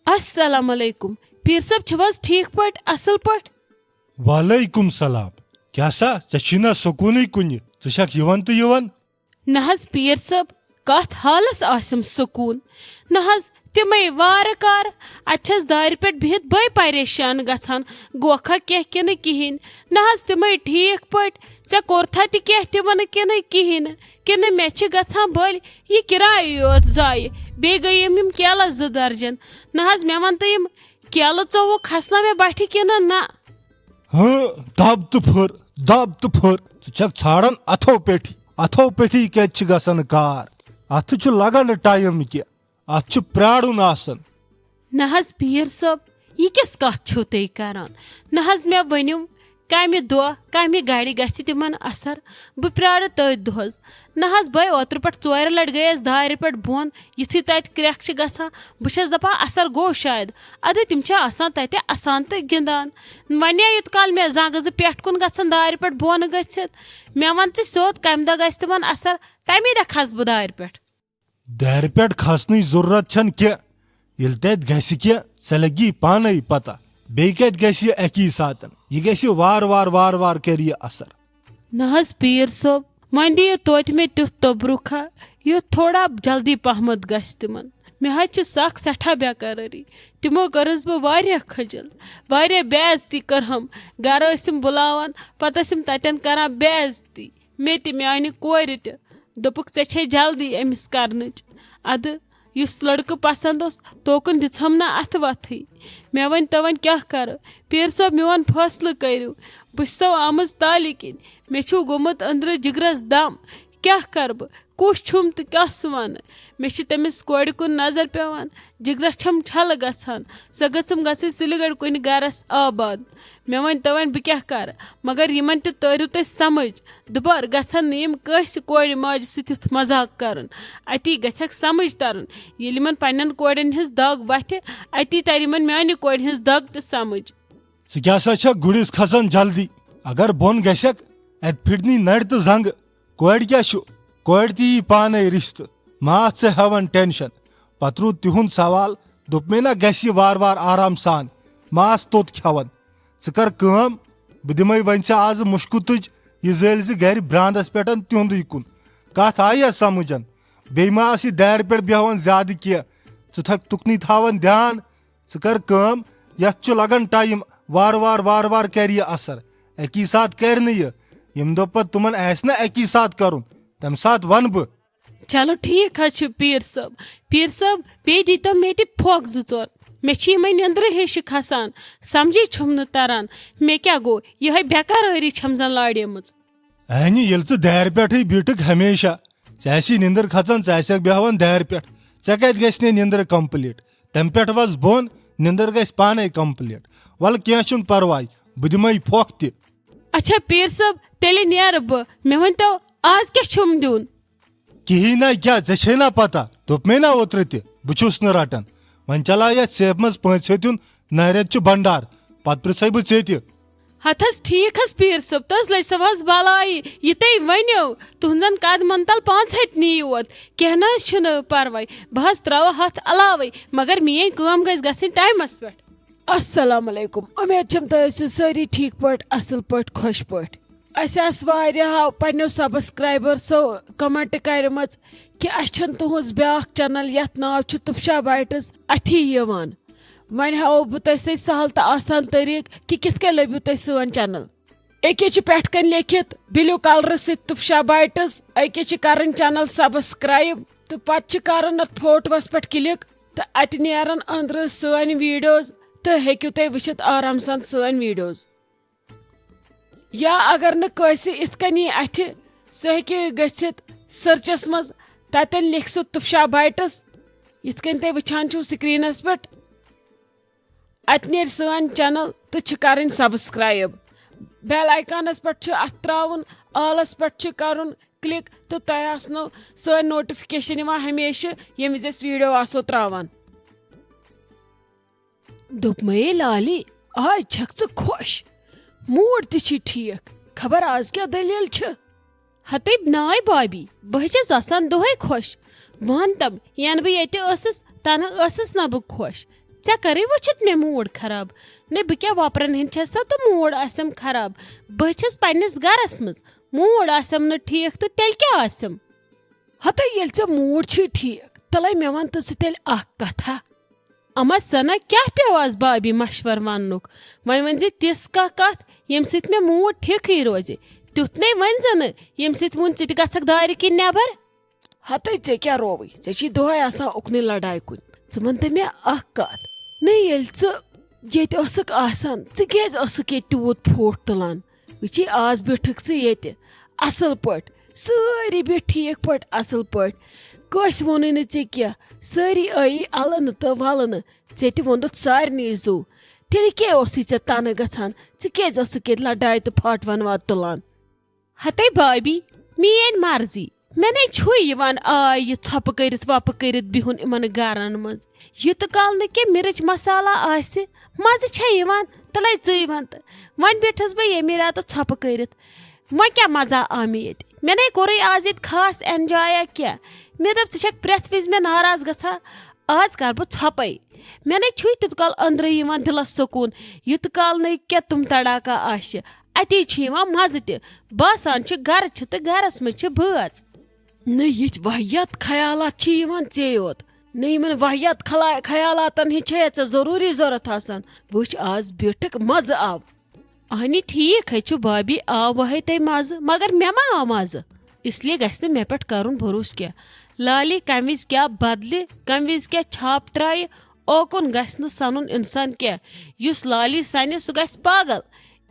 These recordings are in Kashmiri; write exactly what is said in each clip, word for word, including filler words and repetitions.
السلام علیکم۔ پیٖر صٲب، چھِو حظ ٹھیٖک پٲٹھۍ، اصل پٲٹھۍ؟ وعلیکم سلام۔ کیٛاہ سا، ژےٚ چھی نہ سکوٗنٕے کُنہِ؟ ژٕ چھکھ یِوان تہٕ یِوان۔ نہ حظ پیٖر صٲب، کتھ حالس آسٮ۪م سکوٗن؟ نہ حظ، تِمے وارٕ کارٕ۔ اتہِ چھس دارِ پٮ۪ٹھ بِہِتھ بٔے پریشان گژھان، گوکھا کینٛہہ کِنہٕ کِہیٖنۍ؟ نہ حظ، تِمے ٹھیٖک پٲٹھۍ۔ ژےٚ کوٚرتھا تہِ کینٛہہ تِمن کِنہٕ کِہیٖنۍ نہٕ؟ کِنہٕ مےٚ چھِ گژھان بٔلۍ یہِ کِرایہِ یوت ضایع؟ بیٚیہِ گٔیِم یِم کیلہٕ زٕ درجن۔ نہ حظ، مےٚ وَن تہٕ، یِم کیلہٕ ژوٚوُہ کھسنا مےٚ بَٹھِ کِنہٕ نہ؟ ہاں، دب تہٕ پھٔر، دب تہٕ پھٔر۔ ژٕ چھکھ ژھانڈان اتھو پٮ۪ٹھی، اتھو پٮ۪ٹھی کتہِ چھِ گژھان کار؟ اتھٕ چھُ لگان نہٕ ٹایم کینٛہہ، اتھ چھُ پرارُن آسان۔ نہ حظ پیٖر صٲب، یہِ کِژھ کتھ چھِو تُہۍ کران؟ نہ حظ، مےٚ ؤنِو، کمہِ دۄہ، کمہِ گرِ گژھِ تِمن اثر؟ بہٕ پرارٕ تٔتھۍ دۄہس۔ نہ حظ، بہٕ اوترٕ پٮ۪ٹھ ژورِ لٹہِ گٔیس دارِ پٮ۪ٹھ بۄن، یُتھُے تتہِ کرٛٮ۪کھ چھِ گژھان، بہٕ چھس دپان اثر گوٚو شاید۔ ادٕ تِم چھِ آسان تتہِ اسان تہٕ گِنٛدان۔ وۄنۍ یوت کال مےٚ زنٛگہٕ زٕ پٮ۪ٹھ کُن گژھن دارِ پٮ۪ٹھ بۄن گٔژھِتھ، مےٚ ون ژٕ سیوٚد، کمہِ دۄہ گژھِ تِمن اثر؟ تمی دۄہ کھسہٕ بہٕ دارِ پٮ۪ٹھ۔ دارِ پٮ۪ٹھ کھسنٕچ ضروٗرت چھنہٕ کینٛہہ۔ ییٚلہِ تتہِ گژھِ کینٛہہ، ژےٚ لگی پانے پتہ۔ بیٚیہِ کتہِ گژھِ یہِ اکی ساتن؟ یہِ گژھِ وار وار، وار وار کرِ یہِ اثر۔ نہ حظ پیٖر صٲب، وۄنۍ دِیِو توتہِ مےٚ تیُتھ توٚبرُکھا، یُتھ تھوڑا جلدی پہمتھ گژھِ تِمن۔ مےٚ حظ چھِ سخ سٮ۪ٹھاہ بے قرٲری۔ تِمو کٔرٕس بہٕ واریاہ خجل، واریاہ بے عزتی کٔرہم۔ گرٕ ٲسِم بُلاوان، پتہٕ ٲسِم تتٮ۪ن کران بے عزتی۔ مےٚ تہِ، میانہِ کورِ تہِ۔ دوٚپُکھ، "ژےٚ چھے جلدی أمِس کرنٕچ۔" ادٕ یُس لڑکہٕ پسند اوس، توکُن دِژہم نہٕ اتھٕ وتھٕے۔ مےٚ ؤنۍ تو وۄنۍ کیٛاہ کرٕ؟ پیٖر صٲب، میون فٲصلہٕ کٔرِو۔ بہٕ چھسو آمٕژ تالہِ کِنۍ۔ مےٚ چھُ گوٚمُت أنٛدرٕ جگرس دم۔ کیٛاہ کرٕ بہٕ؟ کُس چھُم تہٕ کس ونہٕ؟ مےٚ چھِ تٔمِس کورِ کُن نظر پیوان۔ جگرس چھم چھلہٕ گژھان۔ سۄ گٔژھٕم گژھٕنۍ سُلہِ گڑھ کُنہِ گرس آباد۔ مےٚ ؤنۍ تو وۄنۍ بہٕ کیٛاہ کرٕ؟ مگر یِمن تہِ تٲرِو تُہۍ سمجھ۔ دُبارٕ گژھن نہٕ یِم کٲنٛسہِ کورِ ماجہِ سۭتۍ یُتھ مذاق کرُن۔ اتی گژھٮ۪کھ سمجھ ترُن۔ ییٚلہِ یِمن پننٮ۪ن کورٮ۪ن ہٕنٛز دگ وتھِ، اتی ترِ یِمن میانہِ کورِ ہٕنٛز دگ تہِ سمجھ۔ ژٕ کیٛاہ سا چھکھ گُرِس کھسان جلدی؟ اگر بۄن گژھکھ، اتہِ پھٹنی نرِ تہٕ زنٛگہٕ۔ کورِ کیٛاہ چھُ؟ کورِ تہِ یی پانے رِشتہٕ۔ ما اتھ ژٕ ہٮ۪وان ٹینشن؟ پتہٕ روٗد تِہُنٛد سوال، دوٚپ مےٚ نا گژھِ یہِ وار وار آرام سان۔ ما آس توٚت کھٮ۪وان۔ ژٕ کر کٲم، بہٕ دِمے وۄنۍ ژےٚ آز مُشکہٕ تُج، یہِ زٲلۍ زِ گرِ براندس پٮ۪ٹھ تِہُنٛدُے کُن۔ کتھ آییا سمجھن؟ بیٚیہِ ما آس یہِ دارِ پٮ۪ٹھ بیہوان زیادٕ کینٛہہ؟ ژٕ تھکھ تُکنُے تھاوان دھیان۔ ژٕ کر کٲم، یتھ چھُ لگان ٹایم، وارٕ وارٕ وارٕ وارٕ کرِ یہِ اثر۔ اکی ساتہٕ کرِ نہٕ یہِ۔ ییٚمہِ دۄہ پتہٕ تِمن آسہِ نہ اکی ساتہٕ کرُن، تمہِ ساتہٕ ونہٕ بہٕ۔ چلو ٹھیک حظ چھُ پیٖر صٲب۔ پیٖر صٲب، بیٚیہِ دیٖتو مےٚ تہِ پھۄکھ زٕ ژور۔ مےٚ چھِ یِمے نیٚنٛدرٕ ہِشہِ کھسان، سمجھے چھُم نہٕ تران۔ مےٚ کیٛاہ گوٚو، یِہے بے قرٲری چھم زن لاڑیمٕژ۔ اہنہِ، ییٚلہِ ژٕ دارِ پٮ۪ٹھٕے بیٖٹھٕکھ ہمیشہ، ژےٚ آسی نیٚنٛدٕر کھژان، ژٕ آسکھ بیٚہوان دارِ پٮ۪ٹھ، ژےٚ کتہِ گژھِ نے نیٚنٛدٕر complete؟ تمہِ پٮ۪ٹھ وس بۄن، نیٚنٛدٕر گژھِ پانے complete۔ ولہٕ کینٛہہ چھُنہٕ پرواے، بہٕ دِمے پھۄکھ تہِ۔ اچھا پیٖر صٲب، تیٚلہِ نیرٕ بہٕ۔ مےٚ ؤنۍتو، آز کیٛاہ چھُم دیُن؟ کِہیٖنۍ نہ کیٛاہ، ژےٚ چھے نہ پتہ، دوٚپ مے نہ اوترٕ تہِ، بہٕ چھُس نہٕ رٹان۔ وۄنۍ چلاو یتھ سیفہِ منٛز پٲنٛژِ ہتہِ ہُنٛد نارٮ۪ن چھُ بنڈار، پتہٕ پرژھے بہٕ ژےٚ تہِ۔ ہتھ حظ ٹھیٖک حظ پیٖر صٲب، تہٕ حظ لٔج سۄ حظ بلاے، یہِ تۄہہِ ؤنِو، تُہنٛزن قدمن تل پانٛژھ ہتہِ نی یوت، کینٛہہ نہ حظ چھُنہٕ پرواے، بہٕ حظ تراوٕ ہتھ علاوے، مگر میٲنۍ کٲم گژھِ گژھٕنۍ ٹایمس پٮ۪ٹھ۔ السلام علیکم، امید چھم تُہۍ ٲسِو سٲری ٹھیٖک پٲٹھۍ، اصل پٲٹھۍ، خۄش پٲٹھۍ۔ اسہِ آسہٕ واریاہو پننیو سبسکرایبرسو کمنٹ کرِمژ کہِ اسہِ چھنہٕ تُہنٛز بیاکھ چینل یتھ ناو چھُ تُفشا بایٹس اتھی یِوان۔ وۄنۍ ہاوو بہٕ تۄہہِ سۭتۍ سہل تہٕ آسان طریٖقہٕ کہِ کِتھ کٔنۍ لٔبِو تُہۍ سٲنۍ چینل۔ أکے چھِ پٮ۪ٹھ کَنۍ لیٚکھِتھ blue colour سۭتۍ تُفشا بایٹس، أکے چھِ کَرٕنۍ channel subscribe تہٕ پَتہٕ چھِ کَرُن اَتھ فوٹوَس پٮ۪ٹھ click تہٕ اَتہِ نیرَن أنٛدرٕ سٲنۍ videos تہٕ ہیٚکِو تُہۍ وٕچھِتھ آرام سان سٲنۍ videos۔ یا اگر نہٕ کٲنٛسہِ اِتھ کٔنی اَتھِ، سُہ ہیٚکہِ گٔژھِتھ searchَس منٛز، تَتٮ۪ن لیٚکھِ سُہ تُفشا بایٹس، یِتھ کٔنۍ تُہۍ وٕچھان چھِو screenَس پٮ۪ٹھ۔ اَتہِ نیرِ سٲنۍ channel تہٕ چھِ کَرٕنۍ subscribe۔ Bell iconَس پٮ۪ٹھ چھُ اَتھ ترٛاوُن، allَس پٮ۪ٹھ چھُ کَرُن click تہٕ تۄہہِ آسنو سٲنۍ notification یِوان ہمیشہٕ، ییٚمہِ وِزِ أسۍ video آسو ترٛاوان۔ دوٚپمَے لالی، آز چھَکھ ژٕ خۄش، mood تہِ چھی ٹھیٖک، خبر آز کیٛاہ دٔلیٖل چھِ؟ ہتے ناے بابی، بہٕ ہے چھَس آسان دۄہے خۄش۔ وَن تَم، یَنہٕ بہٕ ییٚتہِ ٲسٕس، تَنہٕ ٲسٕس نہ بہٕ خۄش۔ ژےٚ کَرٕے وٕچھِتھ مےٚ موٗڈ خراب۔ نَے بہٕ کیٛاہ وۄپرَن ہِنٛد چھَسا تہٕ موٗڈ آسٮ۪م خراب؟ بہٕ چھَس پنٛنِس گَرَس منٛز، موٗڈ آسٮ۪م نہٕ ٹھیٖک تہٕ تیٚلہِ کیٛاہ آسٮ۪م؟ ہَتَے ییٚلہِ ژےٚ موٗڈ چھُے ٹھیٖک، تَلَے مےٚ وَن تہٕ ژٕ تیٚلہِ اَکھ کَتھا۔ اما ثنا، کیٛاہ پیوٚو آز بابی مشور وننُک؟ وۄنۍ ؤنۍ زِ تِژھ کانٛہہ کتھ، ییٚمہِ سۭتۍ مےٚ موٗڈ ٹھیکھٕے روزِ۔ تیُتھ نے ؤنۍ زِ نہٕ، ییٚمہِ سۭتۍ وۄنۍ ژٕ تہِ گژھکھ دارِ کِنۍ نٮ۪بر۔ ہتے، ژےٚ کیٛاہ رووٕے؟ ژےٚ چھی دۄہے آسان اُکنُے لڑایہِ کُنہِ۔ ژٕ وَن تہٕ مےٚ اکھ کتھ۔ نہ، ییٚلہِ ژٕ ییٚتہِ ٲسٕکھ آسان، ژٕ کیٛازِ ٲسٕکھ ییٚتہِ تیوٗت پھوٗٹھ تُلان؟ وٕچھی، آز بیٖٹھٕکھ ژٕ ییٚتہِ اَصٕل پٲٹھۍ، سٲری بیٖٹھۍ ٹھیٖک پٲٹھۍ، اَصٕل پٲٹھۍ۔ کٲنٛسہِ ووٚنُے نہٕ ژےٚ کینٛہہ، سٲری ٲیی اَلہٕ نہٕ تہٕ وَلہٕ نہٕ۔ ژےٚ تہِ ووٚنُتھ سارنٕے زُو۔ تیٚلہِ کیٛاہ اوسُے ژےٚ تَنہٕ گژھان؟ ژٕ کیٛازِ ٲسٕکھ ییٚتہِ لڑایہِ تہٕ پھاٹھ وَنواد تُلان؟ ہتے بابی، میٲنۍ مرضی۔ مےٚ نے چھُے یِوان آے یہِ ژھۄپہٕ کٔرِتھ وۄپہٕ کٔرِتھ بِہُن یِمن گرن منٛز۔ یوٗتہٕ کال نہٕ کینٛہہ مِرٕچ مسالہ آسہِ، مزٕ چھےٚ یِوان، تلے ژٕے ون تہٕ۔ وۄنۍ بیٖٹھٕس بہٕ ییٚمہِ راتہٕ ژھۄپہٕ کٔرِتھ۔ وۄنۍ کیٛاہ مزہ آو مےٚ ییٚتہِ؟ مےٚ نے کوٚرُے آز ییٚتہِ خاص enjoy کینٛہہ۔ مےٚ دوٚپ، ژٕ چھکھ پرٛٮ۪تھ وِزِ مےٚ ناراض گژھان، آز کر بہٕ ژھۄپے۔ مےٚ نے چھُے تیوٗت کال أنٛدرٕ یِوان دِلس سکوٗن، یوٗت کال نہٕ کینٛہہ تِم تڑاکہ آسہِ۔ اتی چھُ یِوان مزٕ تہِ۔ باسان چھُ گرٕ چھِ تہٕ گرس منٛز چھِ بٲژ۔ نہ، یِتھۍ واحیات خیالات چھِ یِوان ژے یوت۔ نہ، یِمن واحیات خلا-، خیالاتن ہٕنٛز چھے ژےٚ ضروٗری ضروٗرت آسان۔ وٕچھ، آز بیٖٹھٕکھ، مزٕ آو۔ اہنی، ٹھیٖک ہے چھُ بابی، آو وہے تۄہہِ مزٕ، مگر مےٚ ما آو مزٕ؟ اس لیے گژھِ نہٕ مےٚ پٮ۪ٹھ کرُن بھروسہٕ کینٛہہ۔ لالی کمہِ وِزِ کیٛاہ بدلہِ، کمہِ وِزِ کیٛاہ چھاپ ترایہِ، اوکُن گژھِ نہٕ سنُن انسان کینٛہہ۔ یُس لالی سنہِ، سُہ گژھِ پاگل۔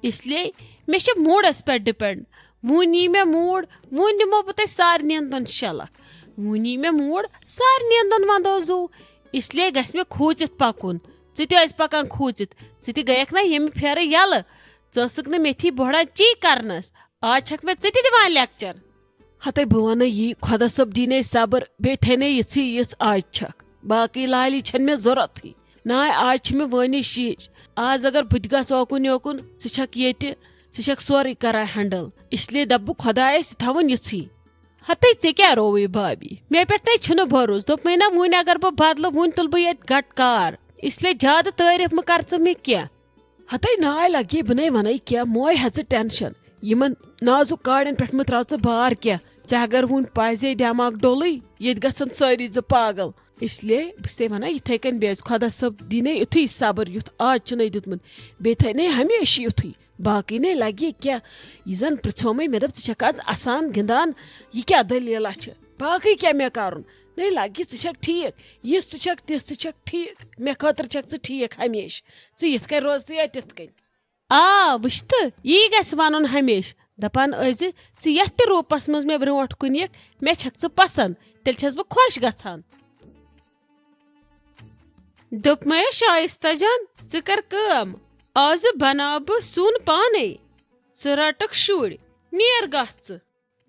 اس لیے مےٚ چھُ موٗڈس پٮ۪ٹھ depend۔ وُنۍ یی مےٚ موٗڈ، وُنۍ دِمو بہٕ تۄہہِ سارنٕے دۄن شےٚ لَچھ۔ وُنۍ یی مےٚ موٗڈ، سارنٕے دۄن وَندو زُو۔ اس لیے گژھِ مےٚ کھوٗژِتھ پَکُن۔ ژٕ تہِ ٲسۍ پَکان کھوٗژِتھ۔ ژٕ تہِ گٔیَکھ نہ ییٚمہِ پھیرٕ یَلہٕ۔ ژٕ ٲسٕکھ نہٕ مےٚ تھی بۄہڑان چی کرنَس۔ آز چھَکھ مےٚ ژٕ تہِ دِوان lecture۔ ہتے بہٕ وَنَے یی، خۄدا صٲب دِی نے صبر، بیٚیہِ تھٲے نے یِژھٕے یِژھ آز چھَکھ۔ باقٕے لالی چھَنہٕ مےٚ ضوٚرَتھٕے۔ ناے، آز چھِ مےٚ وٲنِج شیٖش۔ آز اگر بہٕ تہِ گژھٕ اوکُن یوکُن، ژٕ چھَکھ ییٚتہِ، ژٕ چھَکھ سورُے کران handle۔ اس لیے دَپہٕ بہٕ خۄدایَس تہِ تھاوُن یِژھٕے۔ ہتے ژےٚ کیٛاہ رووُے بابی؟ مےٚ پٮ۪ٹھ نے چھُنہٕ بھروسہٕ۔ دوٚپمَے نہ، وۄنۍ اگر بہٕ بدلہٕ، وۄنۍ تُلہٕ بہٕ ییٚتہِ گٹہٕ کار۔ اس لیے زیادٕ تعریٖف مہٕ کر ژٕ مےٚ کینٛہہ۔ ہتے ناے لگے بہٕ نے ونے کینٛہہ، موے ہیژٕ tension۔ یِمن نازُک کاڑٮ۪ن پٮ۪ٹھ مہٕ تراو ژٕ بار کینٛہہ۔ ژےٚ اگر وُنہِ پزے دٮ۪ماغ ڈولٕے، ییٚتہِ گژھن سٲری زٕ پاگل۔ اس لیے بہٕ چھسے ونان، یِتھے کٔنۍ بیٚہہ، خۄدا صٲب دی نے یُتھُے صبر، یُتھ آز چھُنے دیُتمُت، بیٚیہِ تھٲے نے ہمیشہِ یُتھُے۔ باقٕے نے لگہِ کینٛہہ۔ یہِ زن پرژھومے، مےٚ دوٚپ، ژٕ چھکھ آز اسان گِنٛدان، یہِ کیٛاہ دٔلیٖلہ چھِ؟ باقٕے کیٛاہ مےٚ کرُن؟ نے لگہِ، ژٕ چھکھ ٹھیٖک، یِژھ ژٕ چھکھ، تِژھ ژٕ چھکھ ٹھیٖک، مےٚ خٲطرٕ چھکھ ژٕ ٹھیٖک ہمیشہِ۔ ژٕ یِتھ کٔنۍ روز تہٕ یا تِتھ کٔنۍ۔ آ، وٕچھ تہٕ، یی گژھِ ونُن ہمیشہِ۔ دپان ٲسۍ زِ، ژٕ یتھ تہِ روٗپس منٛز مےٚ برونٛٹھ کُن یِکھ، مےٚ چھکھ ژٕ پسند، تیٚلہِ چھس بہٕ خۄش گژھان۔ دوٚپمَے شایستہ جان، ژٕ کر کٲم، آزٕ بناو بہٕ سیُن پانے، ژٕ رٹکھ شُرۍ، نیر گژھ ژٕ۔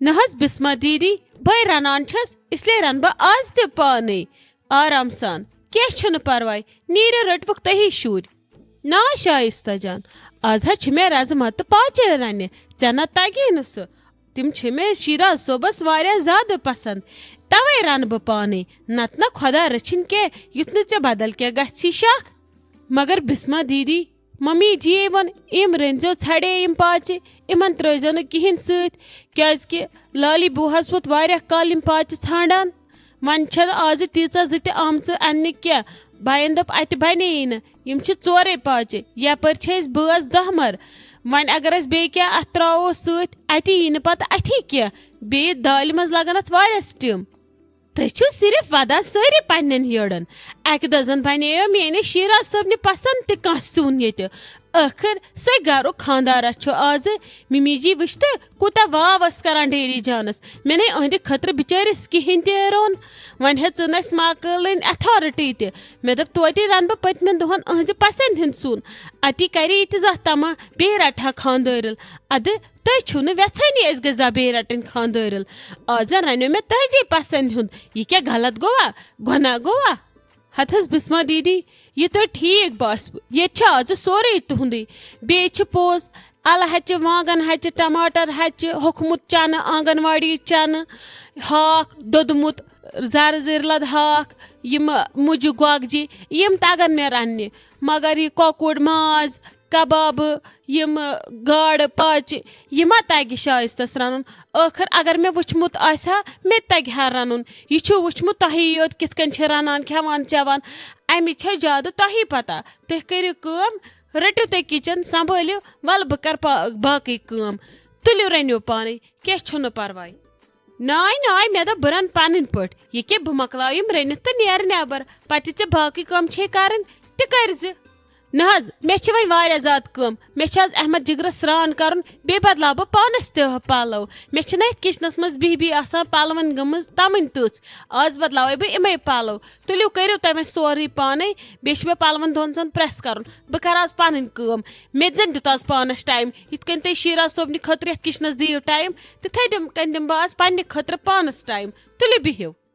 نہ حظ بسمہ دیدی، بے رنان چھس، اس لیے رنہٕ بہٕ آز تہِ پانے آرام سان۔ کینٛہہ چھُنہٕ پرواے، نیٖرِو رٔٹۍوُکھ تُہی شُرۍ۔ نا شایستہ جان، آز حظ چھِ مےٚ رزما تہٕ پاچے رنہِ، ژےٚ نہ تگی نہٕ سُہ۔ تِم چھِ مےٚ شیراز صٲبس واریاہ زیادٕ پسند، توے رنہٕ بہٕ پانے، نتہٕ نہ خۄدا رٔچھِنۍ کینٛہہ، یُتھ نہٕ ژےٚ بدل کینٛہہ گژھی شک۔ مگر بسمہ دیدی، ممی جی ووٚن، "یِم رٔنۍزیو ژھڑے یِم پاچہِ، یِمن ترٲیزیو نہٕ کِہیٖنۍ سۭتۍ، کیازِ کہِ لالی بوٗہس ووت واریاہ کال یِم پاچہِ ژھانڈان۔ وۄنۍ چھنہٕ آزٕ تیٖژاہ زٕ تہِ آمژٕ اننہِ کینٛہہ۔ باین دوٚپ، اتہِ بنے یی نہٕ، یِم چھِ ژورے پاچہِ، یپٲرۍ چھِ أسۍ بٲژ دہ مر۔ وۄنۍ اگر أسۍ بیٚیہِ کینٛہہ اتھ ترٛاوو سۭتۍ، اتہِ یی نہٕ پتہٕ اتھی کینٛہہ، بیٚیہِ دالہِ منٛز لگن اتھ واریاہ سٹیم۔" تُہۍ چھِو صرف ودان سٲری پننٮ۪ن یٔڑن۔ اکہِ دۄہ زن بنییو میٲنِس شیراز صٲبنہِ پسند تہِ کانٛہہ سیُن ییٚتہِ۔ ٲخٕر سُے گرُک خانٛدارا چھُ آزٕ۔ مِمی جی وٕچھ تہٕ کوٗتاہ واو ٲس کران ڈیڈی جانس۔ مےٚ نے أہنٛدِ خٲطرٕ بِچٲرِس کِہیٖنۍ تہِ روٚن۔ وۄنۍ ہیٚژٕن اَسہِ ماکٲلٕنۍ authority تہِ۔ مےٚ دوٚپ، توتہِ رنہٕ بہٕ پٔتمٮ۪ن دۄہن أہنٛزِ پسندِ ہُنٛد سیُن۔ اتی کرِ یہِ تہِ زانٛہہ تما، بیٚیہِ رٹہٕ ہا خانٛدٲرِل۔ ادٕ تُہۍ چھِو نہٕ ویژھٲنی أسۍ گٔژھۍ زا بیٚیہِ رٹٕنۍ خانٛدٲرِل۔ آز زن رنیو مےٚ تُہنٛزی پسندِ ہُنٛد۔ یہِ کیٛاہ غلط گوٚوا؟ گۄناہ گوٚوا؟ ہتہٕ حظ بسمہ دیدی، یہِ تۄہہِ ٹھیٖک باسِوٕ، ییٚتہِ چھُ آزٕ سورُے تُہُنٛدُے۔ بیٚیہِ چھِ پوٚز، الہٕ ہچہِ، وانٛگن ہچہِ، ٹماٹر ہچہِ، ہوٚکھمُت چنہٕ، آنگن واڑی چنہٕ، ہاکھ دوٚدمُت، زرٕ زِرۍ لد ہاکھ، یِم مُجہِ گۄگجہِ، یِم تَگَن مےٚ رَننہِ۔ مگر یہِ کۄکُر، ماز، کبابہٕ، یِم گاڈٕ پاچہِ، یہِ ما تَگہِ شایستَس رَنُن؟ ٲخٕر اگر مےٚ وٕچھمُت آسہِ ہا، مےٚ تہِ تَگہِ ہا رَنُن۔ یہِ چھُ وٕچھمُت تۄہی یوت کِتھ کٔنۍ چھِ رَنان، کھٮ۪وان، چٮ۪وان۔ اَمِچ چھےٚ زیادٕ تۄہی پَتہ۔ تُہۍ کٔرِو کٲم، رٔٹِو تُہۍ کِچَن، سنٛبھٲلِو، وَلہٕ بہٕ کَرٕ پا-، باقٕے کٲم۔ تُلِو رٔنِو پانَے، کینٛہہ چھُنہٕ پَرواے۔ ناے، ناے، مےٚ دوٚپ بہٕ رَنہٕ پَنٕنۍ پٲٹھۍ۔ یہِ کیٛاہ، بہٕ مۄکلاو یِم رٔنِتھ تہٕ نیرٕ نٮ۪بَر، پَتہٕ تہِ ژےٚ باقٕے کٲم چھے کَرٕنۍ، تہِ کٔرۍزِ۔ نہ حظ، مےٚ چھِ وۄنۍ واریاہ زیادٕ کٲم۔ مےٚ چھِ آز احمد جِگرَس سرٛان کَرُن، بیٚیہِ بدلاو بہٕ پانَس تہِ پَلو۔ مےٚ چھِنہ یَتھ کِچنَس منٛز بِہِتھ بِہِتھ آسان پَلوَن گٔمٕژ تَمٕنۍ تٕژھ۔ آز بدلاوَے بہٕ یِمَے پَلو۔ تُلِو، کٔرِو تُہۍ وۄنۍ سورُے پانَے، بیٚیہِ چھِ مےٚ پَلوَن دۄن ژۄن پرٛٮ۪س کَرُن۔ بہٕ کَرٕ آز پَنٕنۍ کٲم۔ مےٚ تہِ زَن دیُت آز پانَس ٹایم۔ یِتھ کٔنۍ تُہۍ شیراز صٲبنہِ خٲطرٕ یَتھ کِچنَس دِیِو ٹایم، تِتھَے دِم-، کٔنۍ دِمہٕ بہٕ آز پنٛنہِ خٲطرٕ پانَس ٹایم۔ تُلِو بِہِو۔